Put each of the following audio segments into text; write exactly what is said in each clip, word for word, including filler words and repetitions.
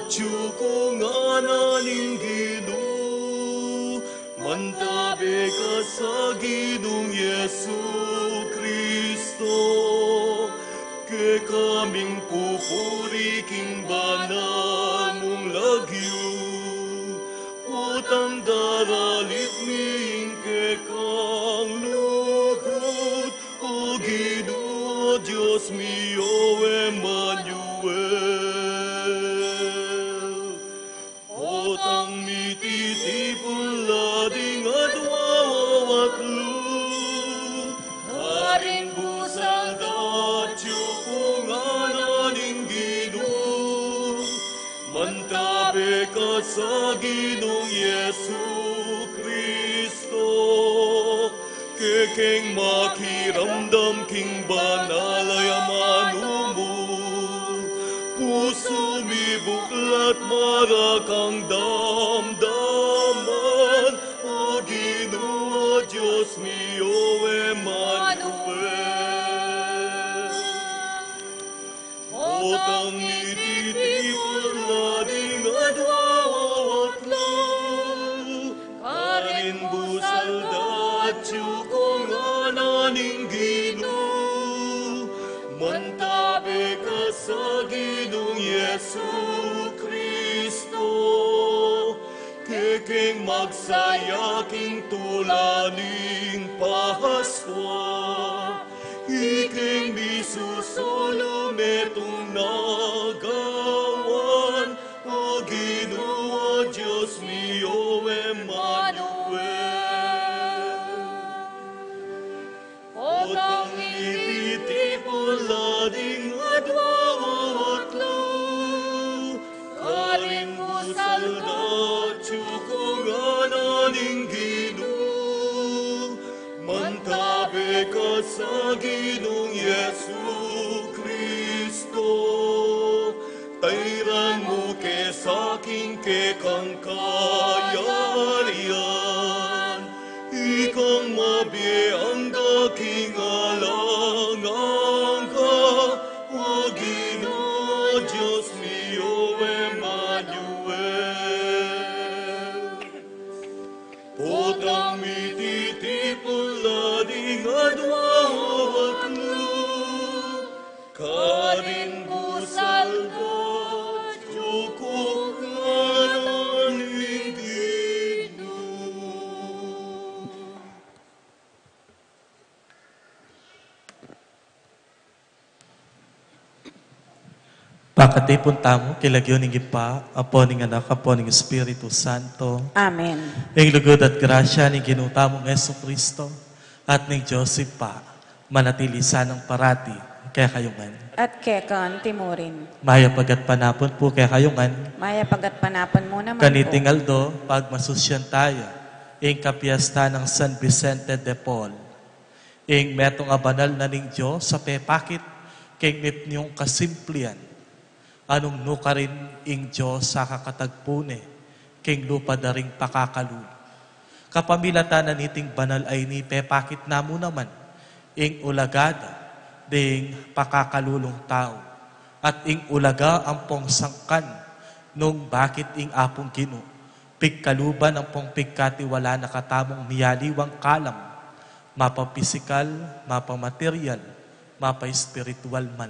Atyu kung ngana ning Ginu, mantabe ka sa Ginung Jesu Kristo, kekami ing pupuri king banal mung lagyu, potang daralit mi ing kekang lugud, O Ginu, Dios mi, o Emmanuel. Potang mititipun la ding adwa o atlu, karin busal da atyu kung ngana ning Ginu, mantabe ka sa Ginung Jesu Kristo, kekeng makiramdam king banal a amanu mu, pusu mi buklat marakang damdaman, O Ginu, o Dios mi, o Emmanuel. Potang mititipun la ding adwa o atlu, karin busal da atyu kung ngana ning Ginu, mantabe ka sa Ginung Jesu Kristo, kekeng magsaya king tula ning Paskwa, ikeng misusulu metung na gawan, O Ginu, o Dios mi, o Emmanuel. Potang mititipun la ding adwa o atlu, karin busal da atyu kung ngana ning Ginu, mantabe ka sa Ginung Jesu Kristo, tairan mu ke sa king kekang kayarian, ikang mabie angga king alang angga, O Ginu, o Dios mi, o Emmanuel. Potang mititipun la ding adwa o atlu, karin busal da atyu kung ngana ning Ginu. Pakatipun tamu king lagyu ning Ibpa, Apo, ning Anak, Apo, ning Espiritu Santo. Amen. Ing lugud at grasya ning Ginu tamung Jesucristo, at ning Dios Ibpa, manatili sanang parati kekayu ngan. At keka anti mu rin. Mayap a gatpanapun pu kekayu ngan. Mayap a gatpanapun mu naman pu. Kaniting aldo, pagmasusyan taya ing kapiestan nang San Vicente de Paul, ing metung a banal na ning Dios a pepakit king mipnyung kasimplian, a nung nukarin ing Dios a kakatagpu ne king lupa da ring pakakalulu. Kapamilatan na niting banal a ini, pepakit na mu naman ing ulaga da ding pakakalulung tau, at ing ulaga ampong sangkan nung bakit ing Apung Ginu pigkaluban ampong pigkatiwala na katamung miyaliwang kalam, mapa pisikal, mapa material, mapa espiritual man.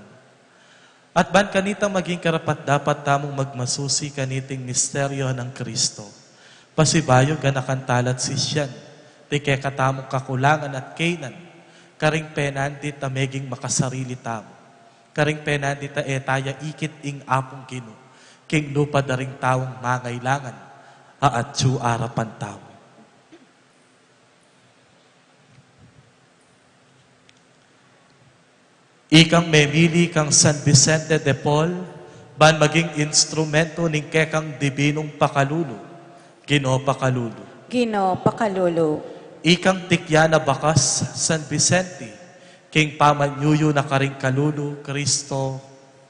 At ban kanita maging karapat-dapat tamung magmasusi kaniting misteryo nang Kristo, pasibayu ganakan tala't sisyan ti kekatamung kakulangan at kainan, karing penandit a meging makasarili tamu, karing penandit a e taya ikit ing Apung Ginu king lupa da ring taung mangailangan a atyu arapan tamu. Ikang memili kang San Vicente de Paul ban maging instrumento ning kekang dibinung pakalulu, Ginu, pakalulu. Ginu, pakalulu. Ikang tikya na bakas, San Vicente, king pamanyuyu na karing kalulu, Kristo,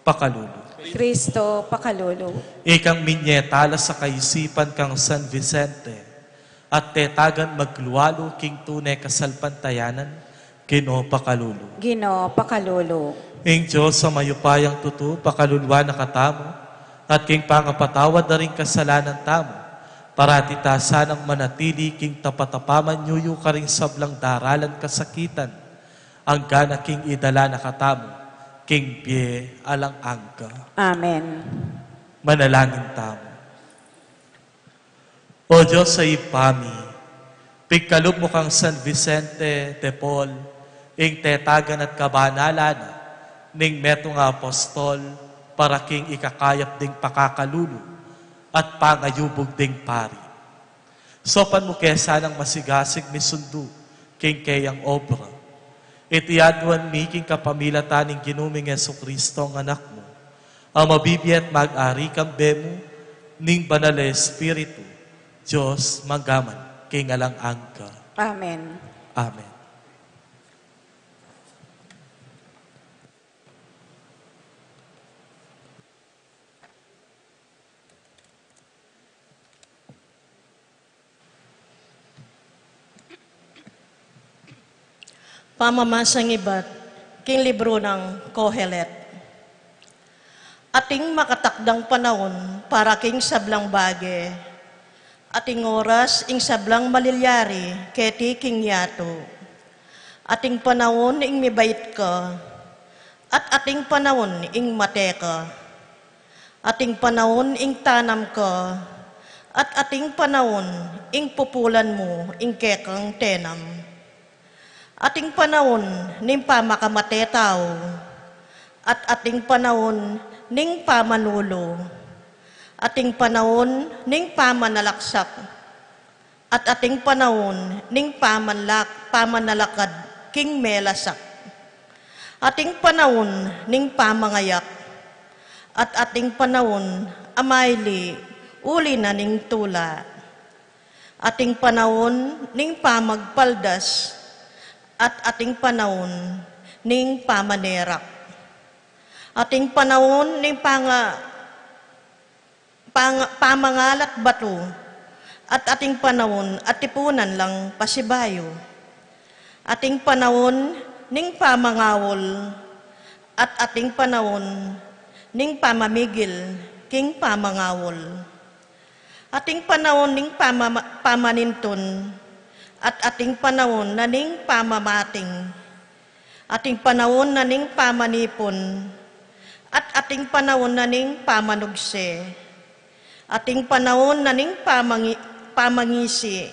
pakalulu. Kristo, pakalulu. Ikang minyetalas a kaisipan kang San Vicente, at tetagan maglualu king tune kasalpantayanan, Ginu, pakalulu. Ginu, pakalulu. Ing Dios a mayupayang tutu pakaluluan na katamu, At king pangapatawad da ring kasalanan tamu, parati ta sanang manatili king tapat a pamanyuyu karing sablang daralan kasakitan, angga na king idala na katamu king bie alang angga. Amen. Manalangin tamu. O Dios a Ibpa mi, pigkalub mu kang San Vicente de Paul ing tetagan at kabanalan na ning metung a apostol para king ikakayap ding pakakalulu at pangayubug ding pari. Saupan mu ke sanang masigasig misundu king keyang obra. Iti aduan mi king kapamilatan ning Ginu ming Jesucristo a Anak mu, a mabibie at mag-ari kambe mu ning Banal a Espiritu, Dios, manggaman king alang angga. Amen. Amen. Pamamasang ibat king libru nang Kohelet. Ating makatakdang panaun para king sablang bage, ating oras ing sablang malilyari keti king yatu. Ating panaun ing mibait ka, at ating panaun ing mate ka. Ating panaun ing tanam ka, at ating panaun ing pupulan mu ing kekang tenam. Ating panaun ning pamakamate tau, at ating panaun ning pamanulu. Ating panaun ning pamanalaksak, at ating panaun ning pamanlak-, pamanalakad king melasak. Ating panaun ning pamangayak, at ating panaun a maili uli na ning tula. Ating panaun ning pamagpaldas, at ating panaun ning pamanerak. Ating panaun ning panga-, pang-, pamangalat batu, at ating panaun a tipunan lang pasibayu. Ating panaun ning pamangawul, at ating panaun ning pamamigil king pamangawul. Ating panaun ning pamama-, pamanintun, at ating panaun na ning pamamating. Ating panaun na ning pamanipun, at ating panaun na ning pamanugse. Ating panaun na ning pamangi-, pamangisi,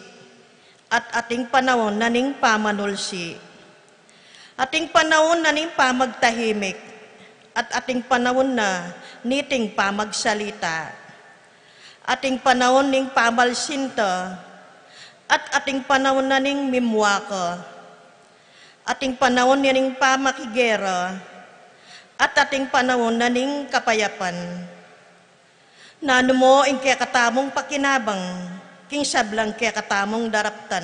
at ating panaun na ning pamanulsi. Ating panaun na ning pamagtahimik, at ating panaun na niting pamagsalita. Ating panaun ning pamalsinta, at ating panaun na ning mimwaka. Ating panaun na ning pamakigera, at ating panaun na ning kapayapan. Nanu mu ing kekatamung pakinabang king sablang kekatamung daraptan?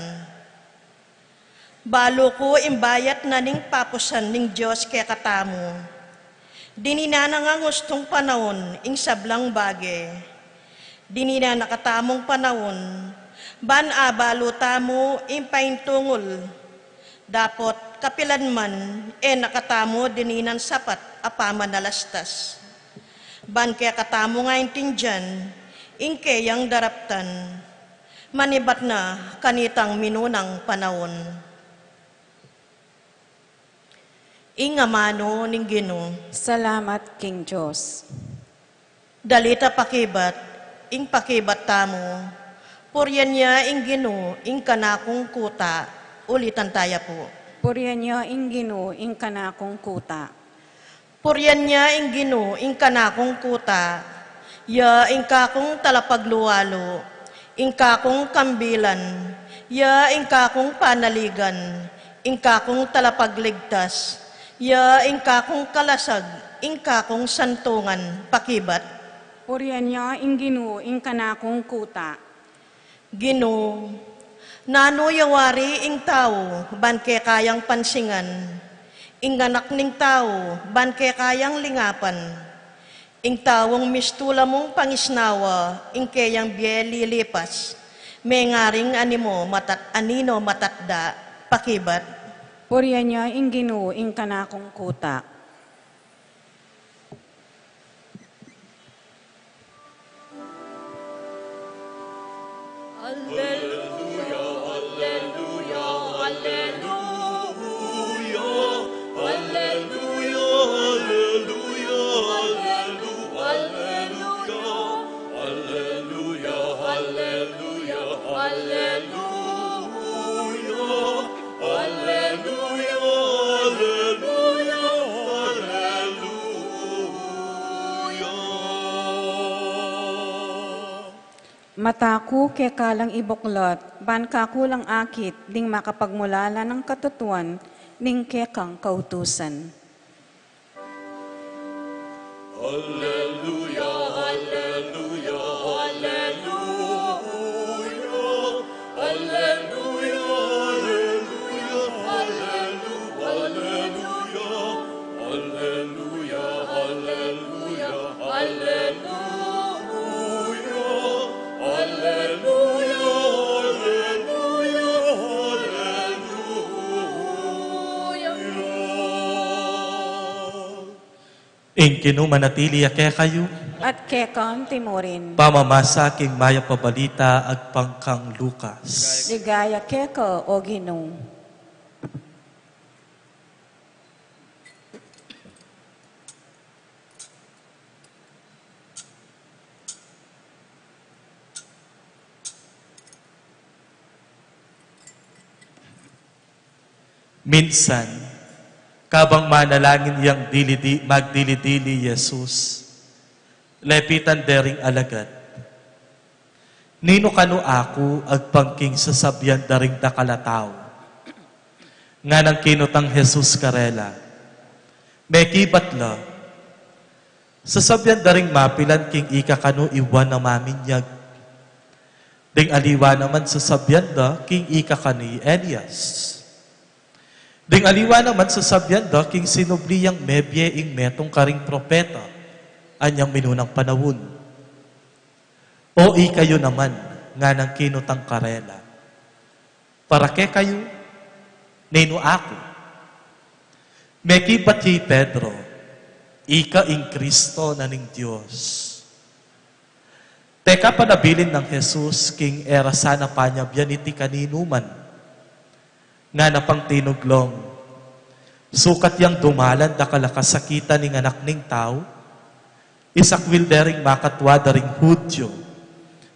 Balu ku ing bayat na ning papusan ning Dios kekatamu. Dininan na ngang ustung panaun ing sablang bage. Dininan na katamung panaun ban abalu tamu ing paintungul. Dapot kapilan man e na katamu dininan sapat a pamanalastas. Ban kekatamu ngan aintindian ing keyang daraptan. Manibat na kanitang minunang panaun. Ing amanu ning Ginu. Salamat king Dios. Dalit a pakibat, ing pakibat tamu. Purian ya ing Ginu ing kanakung kuta. Ulitan taya pu. Purian ya ing Ginu ing kanakung kuta. Purian ya ing Ginu ing kanakung kuta, ya ing kakung talapaglualu, ing kakung kambilan, ya ing kakung panaligan, ing kakung talapagligtas, ya ing kakung kalasag, ing kakung santungan. Pakibat. Purian ya ing Ginu ing kanakung kuta. Ginu, nanu ya wari ing tau ban keka yang pansingan, ing anak ning tau ban keka yang lingapan, ing taung mistula mung pangisnawa ing keyang bie lilipas, mengaring animo matat-, anino matatda? Pakibat. Purian ya ing Ginu ing kanakung kuta. Alleluia, alleluia, alleluia. Alleluia, alleluia, alleluia, alleluia. Alleluia, alleluia, alleluia. Alleluia, alleluia, alleluia. Mataku keka lang ibuklat, ban kaku lang akit ding makapagmulala nang katutuan ning kekang kautusan. Alleluia, alleluia, alleluia. Alleluia, alleluia, alleluia. Alleluia, alleluia, alleluia. Alleluia, alleluia, alleluia, alleluia. Ing Ginu manatili ya kekayu. At keka mu rin. Pamamasa king Mayap a Balita agpang kang Lucas. Ligaya keka, O Ginu. Minsan, kabang manalangin yang dilidi-, magdili-dili i Jesus, lepitan de ring alagad, "Ninu kanu aku agpang king sasabian da ring dakal a tau?" Nganang kinutang Jesus karela, "Mekibat la, sasabian da ring mapilan king ika kanu i Juan a Maminyag. Ding aliwa naman sasabian da king ika kanu i Elias. Ding aliwa naman sasabian da king sinubli yang mebie ing metung karing propeta anyang minunang panaun. O ikayu naman," nganang kinutang karela, "para kekayu, ninu aku?" Mekibat ya i Pedro, "Ika ing Kristo na ning Dios." Teka pa nabilin nang Jesus king e ra sana panyabian iti kaninuman. Ngana pang tinuglong, "Sukat yang dumalan dakal a kasakitan ing Anak ning Tau, isakwil de ring makatua da ring Judio,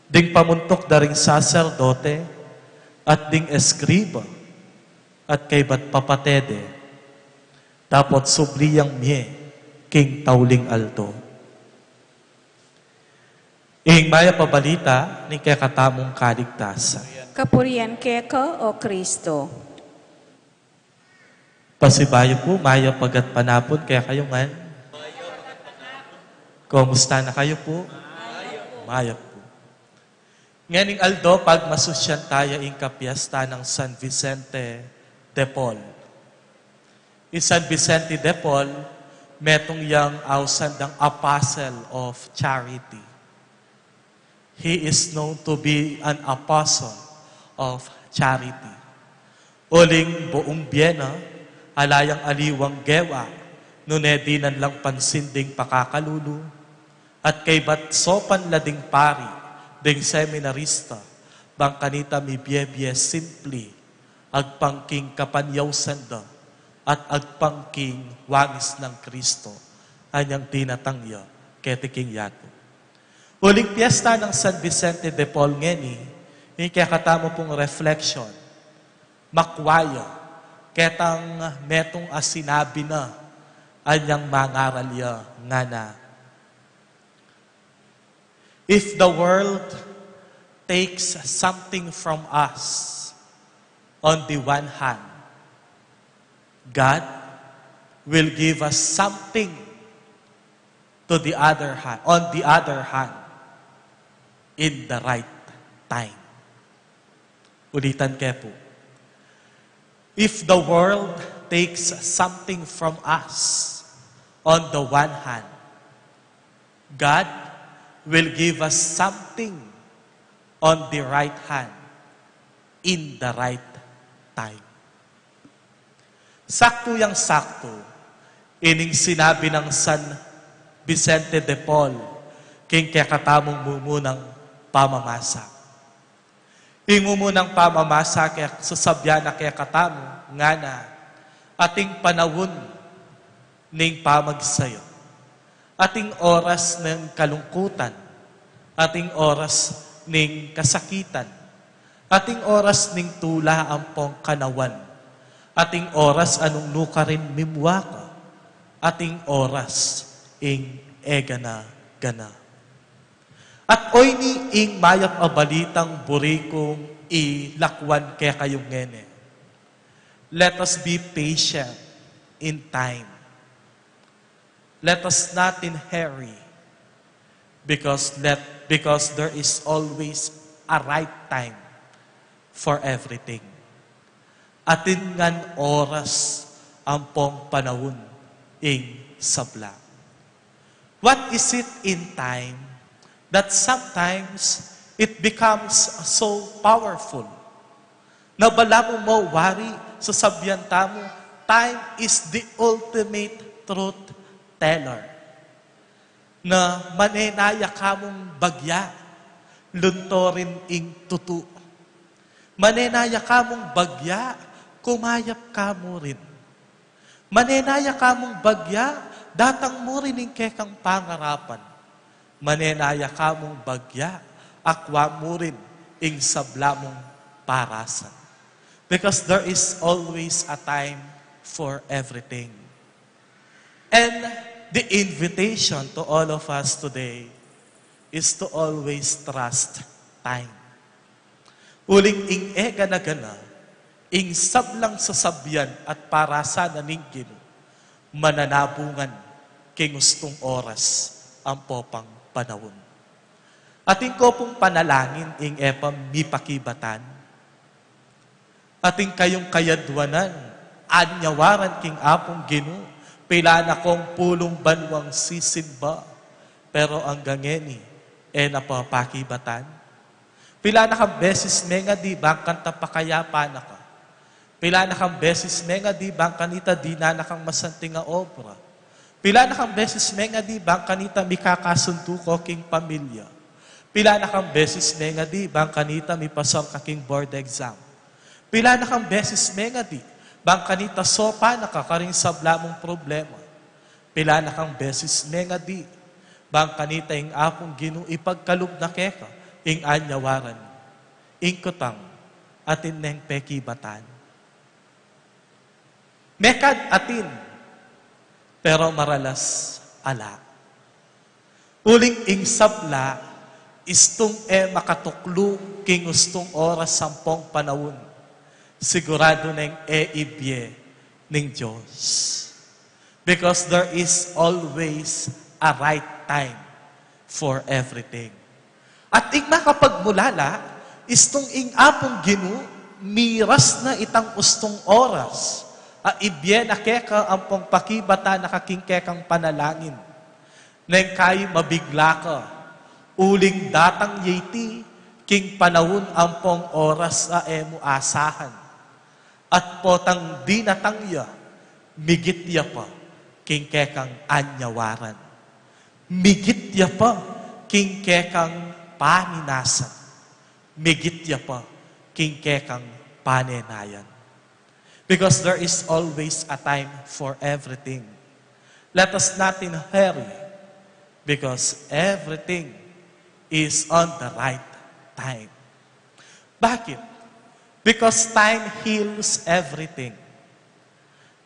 ding pamuntuk da ring saserdote, at ding eskriba, at kaybat papate de, dapot subli yang mie king tauling aldo." Ing Mayap a Balita ning kekatamung kaligtasan. Kapurian keka, O Kristo. Pasibayu pu, mayap a gatpanapun kekayu ngan. Kumusta na kayu pu? Mayap pu. Ngening aldo pagmasusyan taya ing kapiesta nang San Vicente de Paul. I San Vicente de Paul, metung yang ausan dang Apostle of Charity. He is known to be an apostle of charity. Uling buung bie na, ala yang aliwang gewa, nune dinan lang pansin ding pakakalulu, at kaybat saupan la ding pari, ding seminarista, bang kanita mibie-bie simpli, agpang king kapanyausan da, at agpang king wangis nang Kristo, anyang dinatang ya keti king yatu. Uling piesta nang San Vicente de Paul ngeni, ing kekatamu pung reflection, makua ya ketang metung a sinabi na, anyang mangaral ya ngana, "If the world takes something from us, on the one hand, God will give us something to the other hand, on the other hand, in the right time." Ulitan ke pu. If the world takes something from us, on the one hand, God will give us something on the right hand in the right time. Saktu yang saktu ining sinabi nang San Vicente de Paul king kekatamung mumunang pamamasa. Ing mumunang pamamasa ke, sasabian na kekatamu, ngana, ating panaun ning pamagsayu, ating oras ning kalungkutan, ating oras ning kasakitan, ating oras ning tula ampong kanawan, ating oras a nung nukarin mimua ka, ating oras ing egana-gana. At oyni ing mayap a balitang buri kung ilakwan kekayu ngeni. Let us be patient in time. Let us not in hurry, because let because there is always a right time for everything. Atin ngan oras ampong panaun ing sabla. What is it in time that sometimes it becomes so powerful? Na balamu mo wari, sasabian tamu, time is the ultimate truth teller. Na manenaya ka mung bagya, lunto rin ing tutu. Manenaya ka mung bagya, kumayap ka mu rin. Manenaya ka mung bagya, datang mu rin ing kekang pangarapan. Manenaya ka mung bagya, akwa mu rin ing sabla mung parasan. Because there is always a time for everything. And the invitation to all of us today is to always trust time. Uling ing egana-gana, ing sablang sasabian at parasan na ning Ginu, mananabungan king ustung oras ampo pang panaun. Atin ko pung panalangin ing e pa mipakibatan, atin kayung kayadwanan, anyawaran king Apung Ginu, pilan akong pulung banuang sisimba, pero anggang ngeni, e na pa pakibatan. Pilan akang beses mengadi bang kanita pakayapan na ka. Pilan akang beses mengadi bang kanita dinan na kang masanting a obra. Pilan akang beses mengadi bang kanita mikakasundu ko king pamilya. Pilan akang beses mengadi bang kanita mipasar ka king board exam. Pilan akang beses mengadi bang kanita sopan na ka karing sabla mung problema. Pilan akang beses mengadi bang kanita ing Apung Ginu ipagkalub na keka ing anyawaran. Ing kutang, atin neng pekibatan? Mekad atin, pero maralas ala. Uling ing sabla, istung e makatuklu king ustung oras ampong panaun, siguradu neng e ibie ning Dios. Because there is always a right time for everything. At ing makapagmulala, istung ing Apung Ginu, miras na itang ustung oras a ibie na keka ampong pakibatan na ka king kekang panalangin. Neng kayi mabigla ka, uling datang ya iti king panaun ampong oras a e mu asahan. At potang dinatang ya, migit ya pa king kekang anyawaran. Migit ya pa king kekang paminasan. Migit ya pa king kekang panenayan. Because there is always a time for everything. Let us not in hurry, because everything is on the right time. Bakit? Because time heals everything.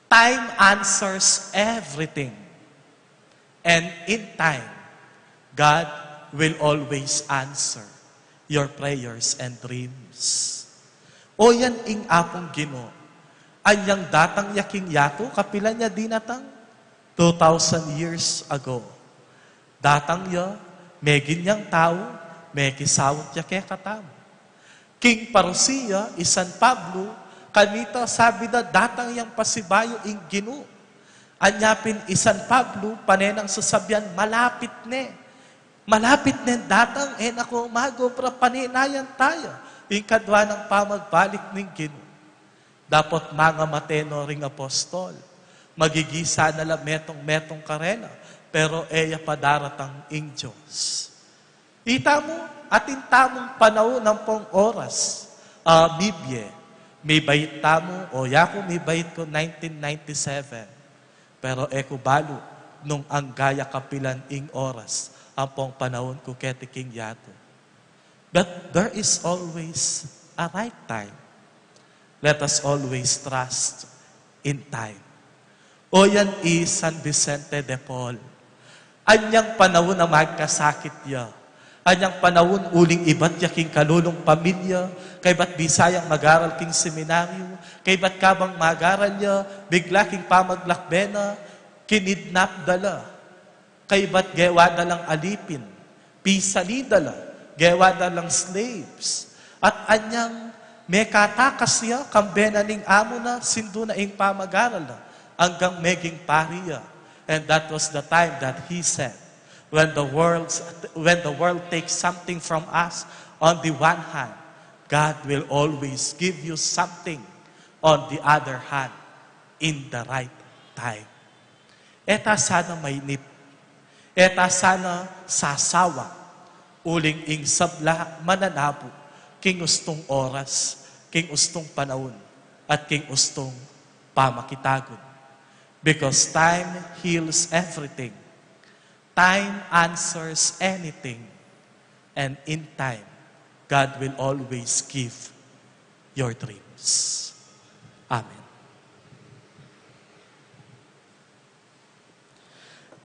Time answers everything. And in time, God will always answer your prayers and dreams. O yan ing Apung Ginu, anyang datang ya king yatu, kapilan ya dinatang? Two thousand years ago. Datang ya, megin yang tau, mekisaut ya kekatamu. King parusia, i San Pablo, kanita sabi na datang yang pasibayu ing Ginu. Anya pin i San Pablo, pane nang sasabian, malapit ne. Malapit ne datang, e na ko magobra, panenayan taya ing kadwa nang pamagbalik ning Ginu. Dapot mangamate no ring apostol, magigisa na la metung-metung karela, pero e ya pa daratang ing Dios. Ita mu, atin tamung panaun ampong oras A, mibie, mibait tamu, o yaku mibait ku nineteen ninety-seven. Pero e ku balu nung angga ya kapilan ing oras ampong panaun ku keti king yatu. But there is always a right time. Let us always trust in time. O yan i San Vicente de Paul. Anyang panaun a magkasakit ya. Anyang panaun uling ibat ya king kalulung pamilya, kaybat bisa yang mag-aral king seminaryo, kaybat kabang mag-aral ya, bigla king pamaglakbe na, kinidnap da la. Kaybat gewa da lang alipin, pisali da la, gewa da lang slaves. At anyang mekatakas ya, kambe na ning amu na, sindu na ing pamag-aral na, anggang meging pari ya. And that was the time that he said, when the world, when the world takes something from us, on the one hand, God will always give you something on the other hand in the right time. E ta sana mainip, e ta sana sasawa, uling ing sabla mananabu king ustung oras, king ustung panaun, at king ustung pamakitagun. Because time heals everything. Time answers anything. And in time, God will always give your dreams. Amen.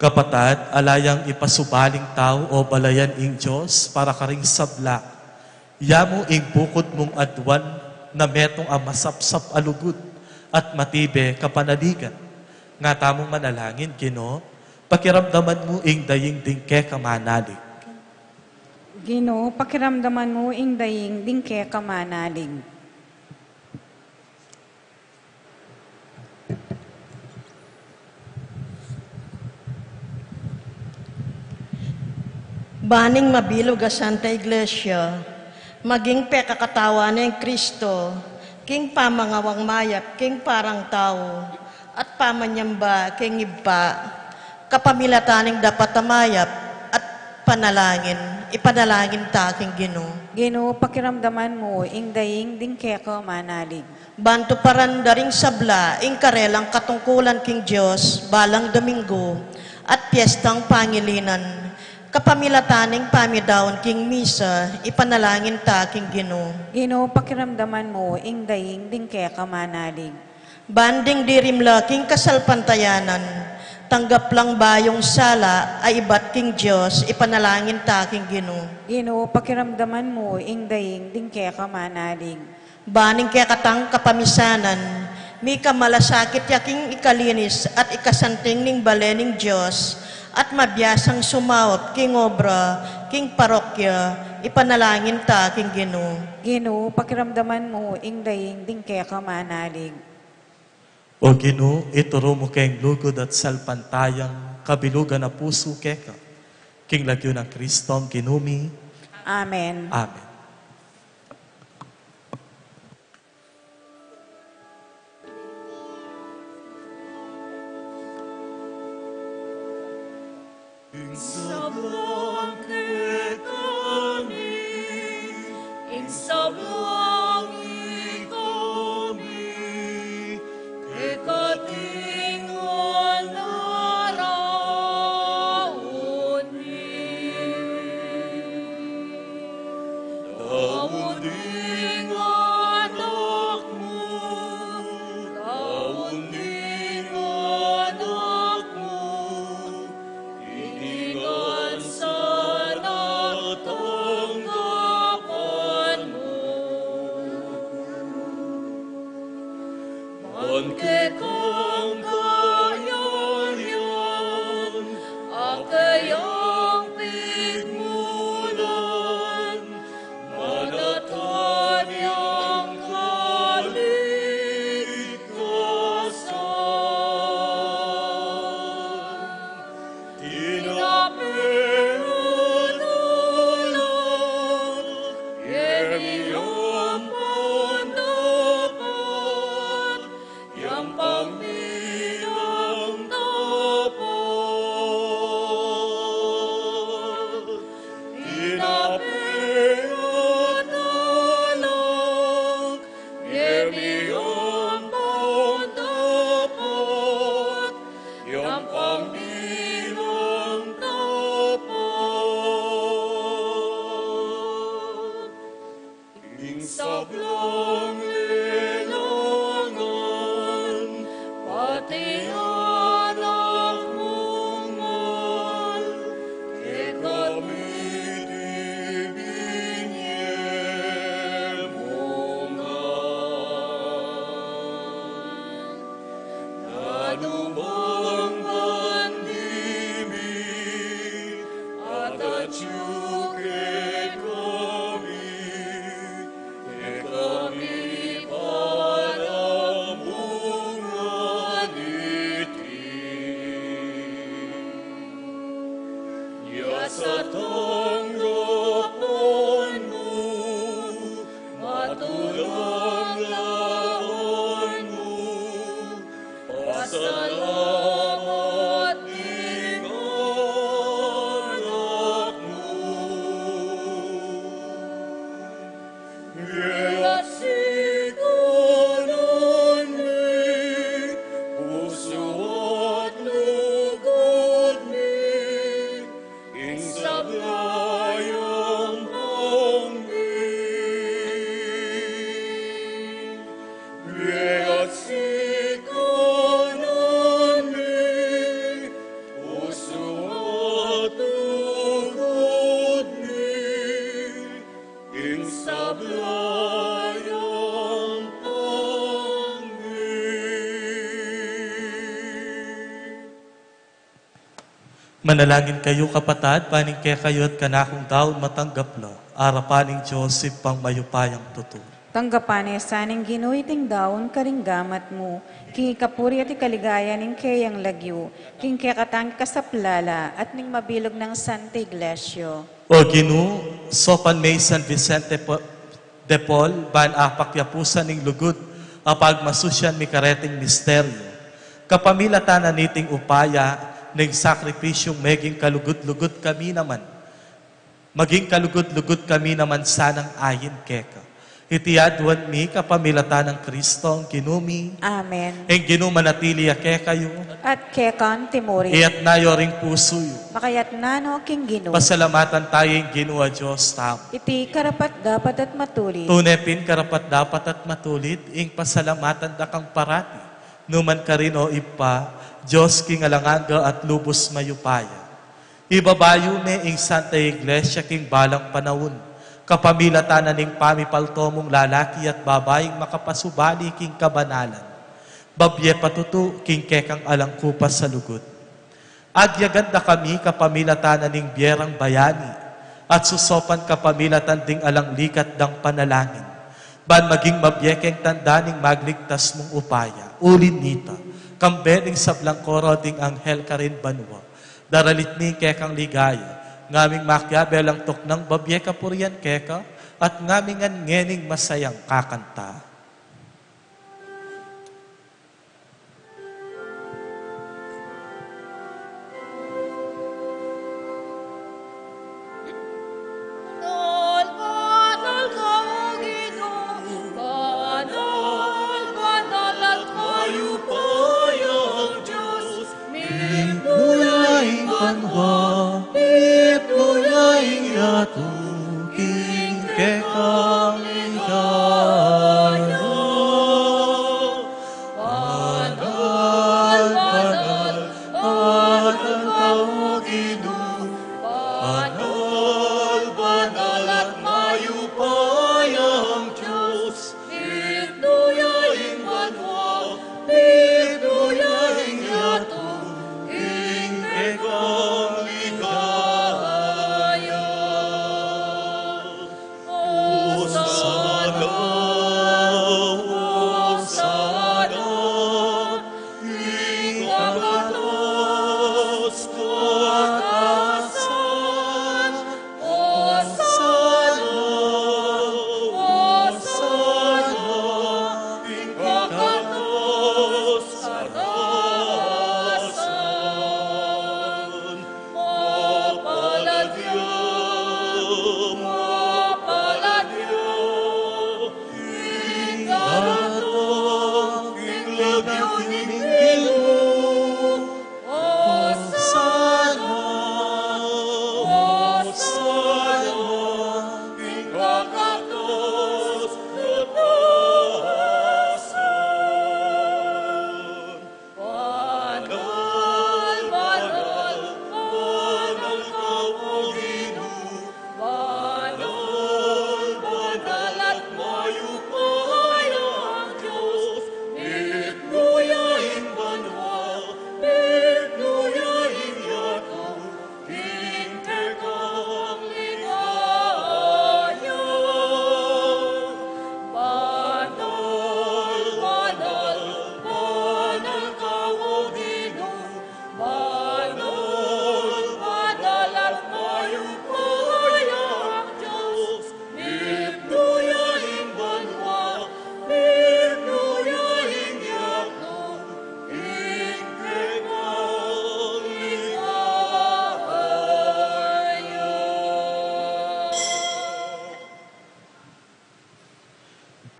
Kapatad, ala yang ipasubaling tau o balayan ing Dios para karing sabla. Yamu ing bukud mung aduan na metung a masapsap a lugud at matibe kapanaligan. Nga tamung manalangin, Ginu, pakiramdaman mu ing daying ding keka manalig. Ginu, pakiramdaman mu ing daying ding keka manalig. Ban ing mabilug a Santa Iglesia, maging pekakatawan neng Kristo, king pamangawang mayap, king parang tau, at pamanyamba king Ibpa, kapamilatan ning dapat a mayap at panalangin, ipanalangin ta king Ginu. Ginu, pakiramdaman mu ing daying ding keka manalig. Ban tuparan da ring sabla ing karelang katungkulan king Dios, balang Domingo, at piestang pangilinan, kapamilatan ning pamidaun king misa, ipanalangin ta king Ginu. Ginu, pakiramdaman mu ing daying ding keka manalig. Ban ding dirimla king kasalpantayanan, tanggap lang bayung sala a ibat king Dios, ipanalangin ta king Ginu. Ginu, pakiramdaman mu ing daying ding keka manalig. Ban ing kekatang kapamisanan, mikamalasakit ya king ikalinis at ikasanting ning bale ning Dios, at mabiasang sumaup king obra king parokya, ipanalangin ta king Ginu. Ginu, pakiramdaman mu ing daying ding keka manalig. O Ginu, ituru mu keng lugud at salpantayang kabilugan a pusu keka, king lagyu nang Kristong Ginu mi. Amen. Amen. Ing sablang kekami, ing sablang ikami, keka tingan araun mi. Daun ding anak mu, daun ding anak mu, iningan sana tanggapan mu. Ban kekang kayarian, a keyang pigmulan, manatag yang kaligtasan. Tinape at ala, ngeni ampon dapat, yang pamiyang dapat. Tinape at ala, Sablang lelangan, pati anak mung mal, kekami ti binye mu ngan. Dadumang man dimi, at atyu kekami, kekami para bunga niti. Ya sa tanggapan mu, matulang laman mu, pasalamat ding anak mu. At sikanan mi, pusu at lugud mi, ing sablang yampang mi. At sikanan mi, pusu at lugud mi, ing sablang yampang mi. Manalangin kayu, kapatad, ban ing kekayu at kanakung daun matanggap la arapan ning Dios Ibpang mayupayang tutu. Tanggapan na sa ning Ginu iting daun karing gamat mu, king ikapuri at ikaligaya ning keyang lagyu, king kekatang kasaplalan at ning mabilug nang Santa Iglesia. O Ginu, saupan me i San Vicente Po-, de Paul, ban apakyapusan ning lugud a pagmasusyan mi kareting misteryu. Kapamilatan na niting upaya ning sakripisyung meging kalugud-lugud kami naman, maging kalugud-lugud kami naman sanang ayin keka. Iti aduan mi kapamilatan nang Kristong Ginu mi. Amen. Ing Ginu manatili ya kekayu. At keka mu rin. Iyatas yu ring pusu yu. Makayatas no king Ginu. Pasalamatan tamu ing Ginu a Dios tamu. Iti karapat-dapat at matulid. Tune pin karapat-dapat at matulid ing pasalamatan da kang parati, nu man karin, O Ibpa, Dios king alang angga at lubus mayupaya. Ibabayu me ing Santa Iglesia king balang panaun, kapamilatan na ning pamipalto mung lalaki at babaing makapasubali king kabanalan, babie patutu king kekang alang kupas a lugud. Agyagan da kami kapamilatan na ning bie rang bayani, at susaupan kapamilatan ding alang likat dang panalangin, ban maging mabie keng tanda ning magligtas mung upaya. Uli nita, kambe ning sablang koro ding anghel karin banua, daralit mi ing kekang ligaya, ngaming makiabe lang tuknang babie kapurian keka, at ngaming ngan ngening masayang kakanta. Banal, banal ka, O Ginu, banal, banal at mayupayang Dios, mitmu ya ing banua, mitmu ya ing yatu, king kekang ligaya. Banal, banal, banal ka, O Ginu, banal, banal at mayupayang Dios, mitmu ya ing banua, mitmu ya ing yatu, king kekang ligaya.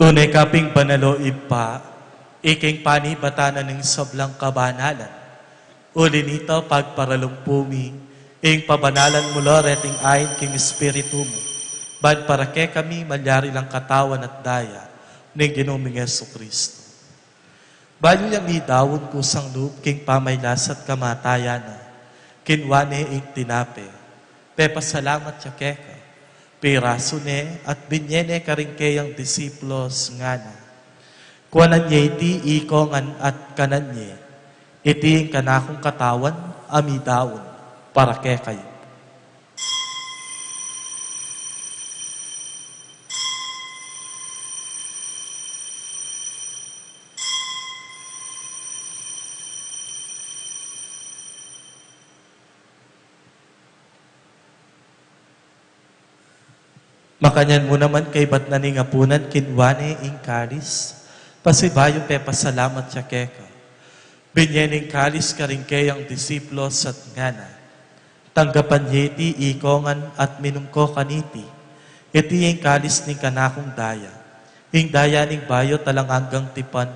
Tune ka pin banal, o Ibpa, ika ing panibatan na ning sablang kabanalan. Uli nita, pagparalumpu mi ing pabanalan mu la reting ain king Espiritu mu, ban para kekami malyari lang katawan at daya ning Ginu ming Jesucristo. Bayu yang midaun kusang lub king pamailas at kamatayan na, kinua ne ing tinape, pepasalamat ya keka, pirasu ne at binye ne karing keyang disipulus, ngana: Kuanan ye iti ikongan at kanan ye, iti ing kanakung katawan a midaun para kekayu. Makanyan mu naman kaibat na ning apunan, kinua ne ing kalis, pasibayu pepasalamat ya keka, binye ne ing kalis karing keyang disipulus at ngana: Tanggapan ye iti ikongan at minum ko kaniti, iti ing kalis ning kanakung daya, ing daya ning bayu at alang anggang tipan,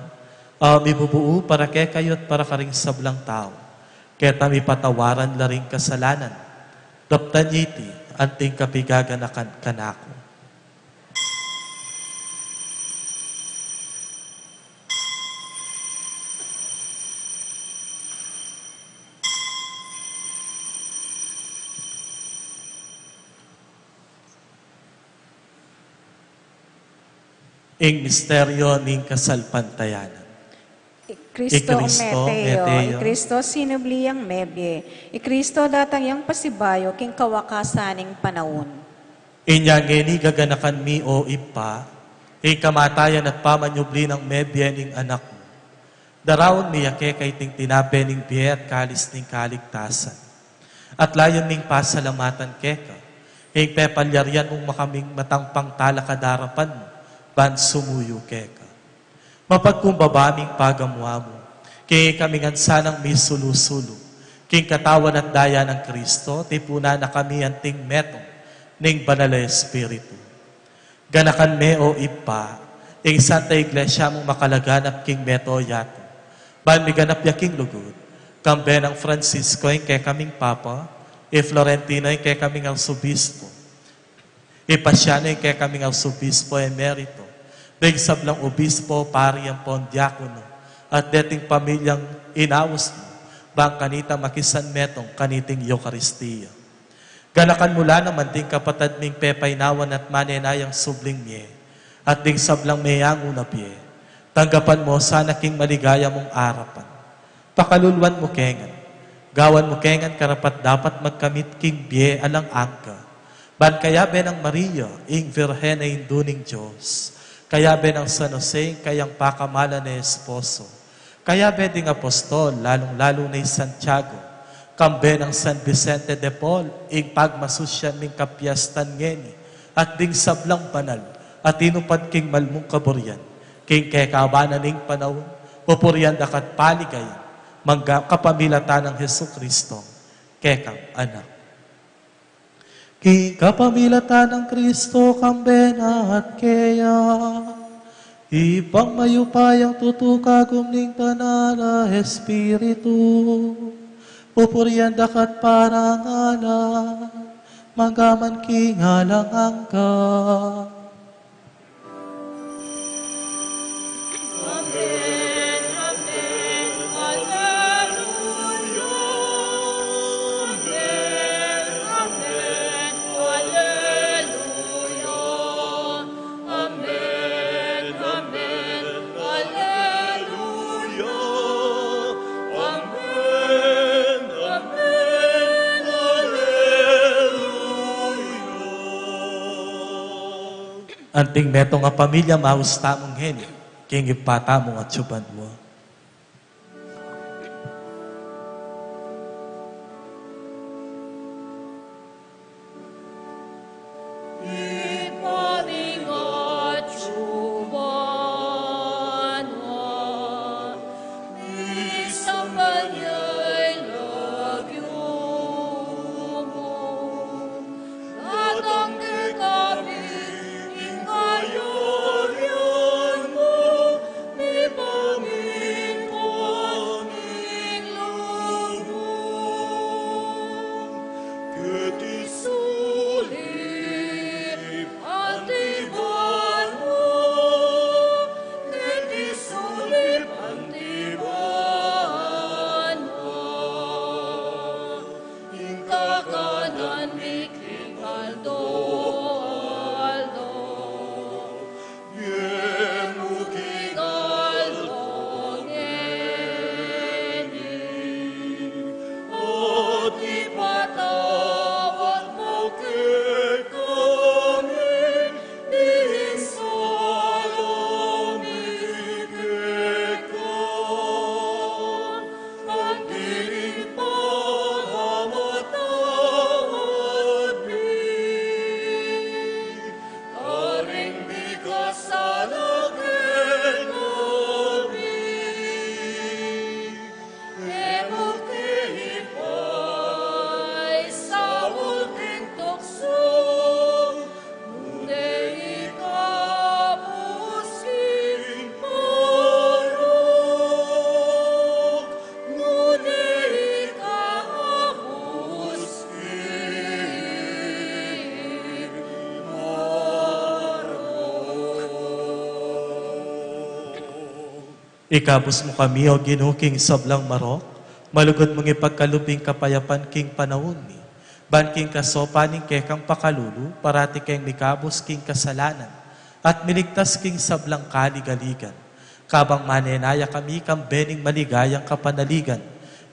a mibubuu para kekayu at para karing sablang tau, keta mipatawaran la ring kasalanan. Daptan ye iti anting kapigaganakan kanaku. Ing misteryu ning kasalpantayanan. I Kristo, i Kristo, mete yo. Mete yo. I Kristo, sinubli yang mebie. I Kristo, datang yang pasibayu king kawakasan ning panaun. Inya ngeni gaganakan mi, o Ibpa, ing kamatayan at pamanyubli nang mebie ning Anak mu. Daraun mi ya keka iting tinape ning bie at kalis ning kaligtasan. At layun ming pasalamatan keka ing pepalyarian mung makaming matang pangtalakad king arapan mu, ban sumuyu keka. Mapagkumbaba ming pagamuan mu king ikami ngan sanang misulu-sulu king katawan at daya nang Kristo, tipunan na kami anting metung ning Banal a Espiritu. Ganakan me, o Ibpa, ing Santa Iglesia mung makalaganap king mabilug a yatu, ban miganap ya king lugud, kambe nang Francisco ing kekaming Papa, i Florentino ing kekaming Arsobispo, i Pasiano ing kekaming Arsobispo Emerito, ding sablang obispo, pari ampon diakono, at deting pamilyang inaus mu, ban kanita makisanmetung kaniting Eukaristia. Ganakan mu la naman ding kapatad ming pepainawan at manenayang subling mie, at ding sablang meyangu na bie, tanggapan mu sana king maligaya mung arapan. Pakaluluan mu ke ngan, gawan mu ke ngan karapat-dapat magkamit king bie alang angga, ban kayabe nang Maria, ing Virgen a Indu ning Dios, kayabe nang San Jose, ing kayang pakamalan a esposo, kayabe ding apostol, lalung-lalu na i Santiago, kambe nang San Vicente de Paul, ing pagmasusyan ming kapiestan ngeni, at ding sablang banal a tinupad king mal mung kaburian, king kekaban na ning panaun, pupurian da ka at paligayan, mangga kapamilatan nang Jesucristo, kekang Anak. King kapamilatan nang Kristo, kambe na at keya, Ibpang mayupayang tutu, kagum ning Banal a Espiritu, pupurian da ka at parangalan, mangga man king alang angga. Anting metung a pamilya, maus tamu ngeni king Ibpa tamu a atsu banua. Ikabus mu kami, O Ginu, king sablang marok, malugud mung ipagkalub ing kapayapan king panaun mi. Ban king kasaupan ning kekang pakalulu, parati keng mikabus king kasalanan, at miligtas king sablang kaligaligan. Kabang manenaya kami kang bening maligayang kapanaligan,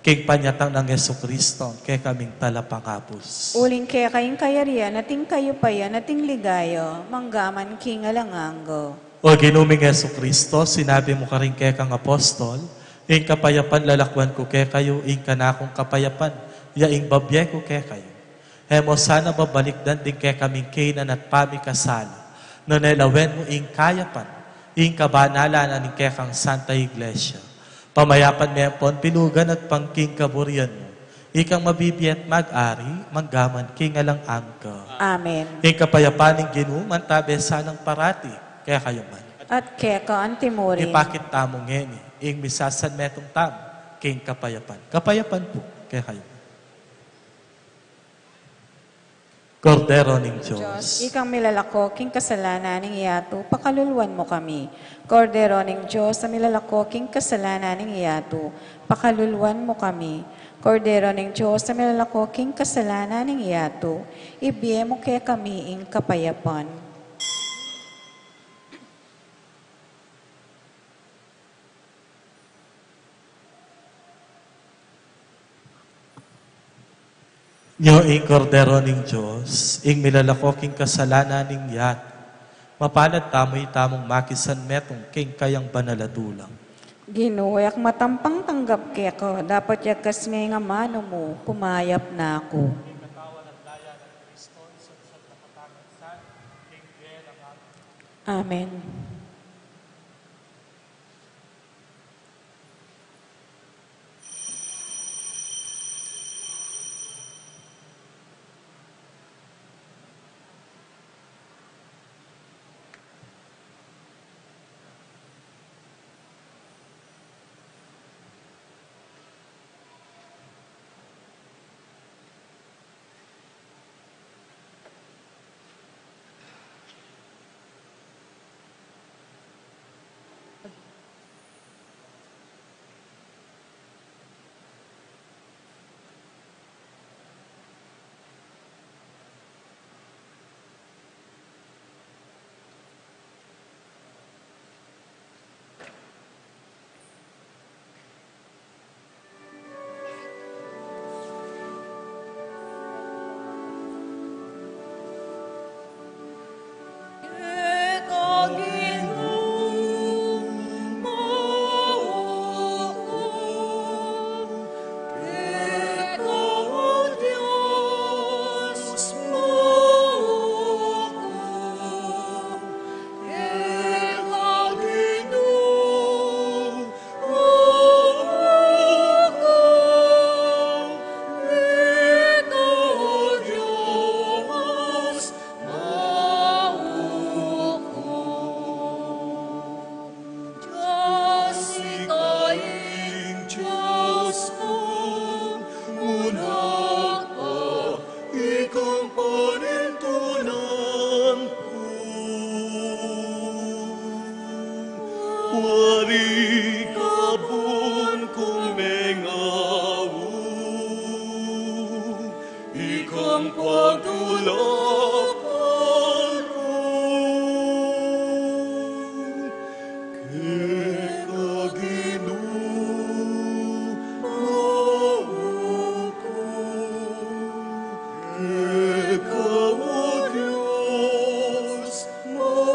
king panyatang nang Jesucristo, kekaming talapangabus. Uling keka ing kayarian, at ing kayupayan, at ing ligaya, manggaman king alang angga. O Ginu ming Jesucristo, sinabi mu karing kekang apostol, ing kapayapan lalakwan ku kekayu, ing kanakung kapayapan, ya ing babie ku kekayu. E mu sana babalikdan ding kekaming kainan at pamikasala, nune lawen mu ing kayapan, ing kabanalan na ning kekang Santa Iglesia. Pamayapan me ampon pilugan at pangking kaburian mu, ikang mabibie at mag-ari, manggaman king alang angga. Amen. Ing kapayapan ning Ginu, mantabe sanang parati kekayu man. At keka antimurin. Ipakit tamu ngeni ing misasanmetung tamu king kapayapan. Kapayapan pu kekayu. Kordero ning Dios, ikang milalako king kasalanan ning yatu, pakaluluan mu kami. Kordero ning Dios, a milalako king kasalanan ning yatu, pakaluluan mu kami. Kordero ning Dios, a milalako king kasalanan ning yatu, ibie mu kekami ing kapayapan. Nyo ing Kordero ning Dios, ing milalako king kasalanan ning yatu. Mapalad tamu itamung makisanmetung king kayang banal a tulang. Ginu, e ku matampang tanggap keka, dapot yagkas me ing amanu mu, kumayap na ku. Amen. Ikang panintunan ku, wari ka bun kung mengawu, ikang pagtulak ku. Keka Ginu, maukum, keka, O Dios, maukum,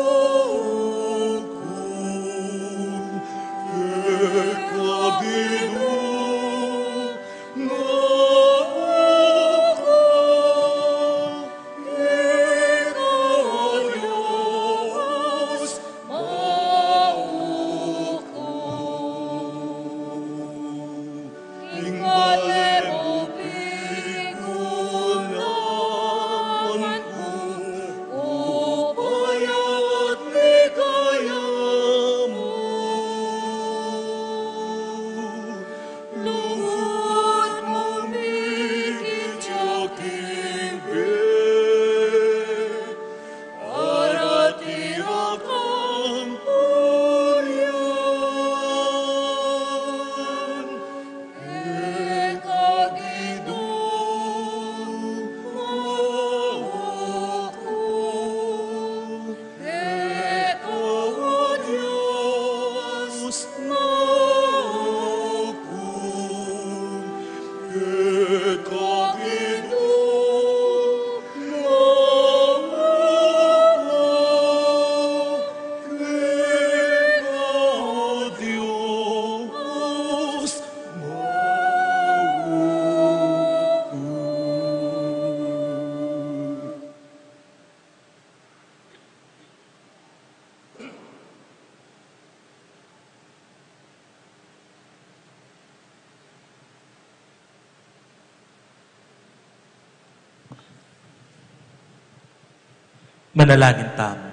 Manalangin tamu.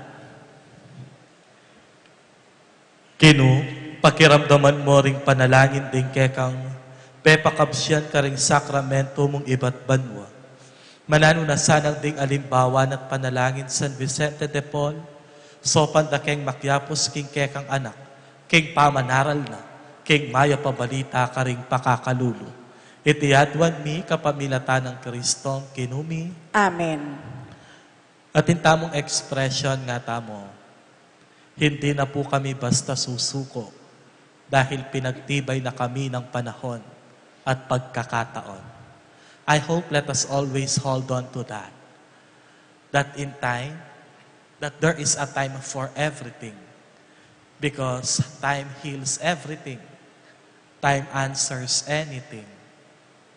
Ginu, pakiramdaman mu ring panalangin ding kekang pepakabsian karing sakramento mung ibat banua. Mananu na sanang ding alimbawa na't panalangin San Vicente de Paul, saupan da keng makyapus king kekang anak, king pamanaral na king mayap a balita karing pakakalulu. Iti aduan mi kapamilatan nang Kristong Ginu mi. Amen. Atin tamung expression nga tamu, "Hindi na po kami basta susuko dahil pinagtibay na kami ng panahon at pagkakataon." I hope let us always hold on to that, that in time, that there is a time for everything, because time heals everything, time answers anything,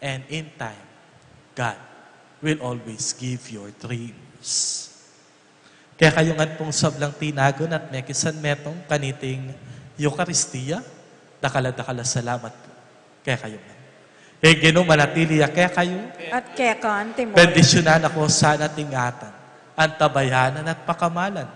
and in time, God will always give your dreams. Kekayu ngan pung sablang tinagun at mekisan metung kaniting Eukaristia, dakal a dakal a salamat pu kekayu ngan. Ing Ginu manatili ya kekayu. At keka naman. Bendisyunan na kayu sana at ingatan, antabayanan at pakamalan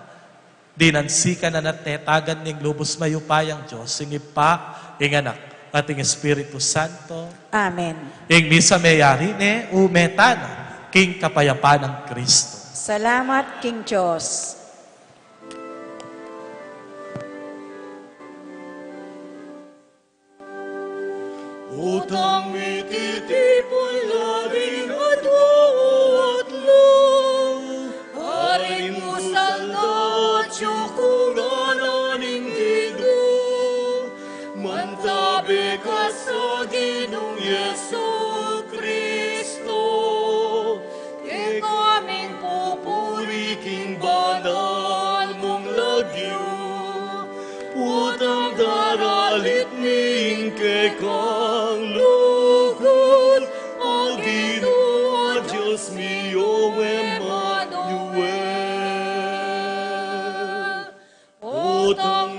dinan sikanan at tetagan ning lubus mayupayang Dios, ing Ibpa, ing Anak, at ing Espiritu Santo. Amen. Ing misa meyari ne, ume tana king kapayapan nang Kristo. Salamat king Dios. Utang mititipun la ring adwa at lu, aring musal na atyu kung ngana ning Ginu, mantabe ka sa Ginung Jesucristo. Keka ming pupuri king banal mung lagyu, utang daralit mi ing kekang lugud, a Ginu, a Dios mi, o Emmanuel. Utang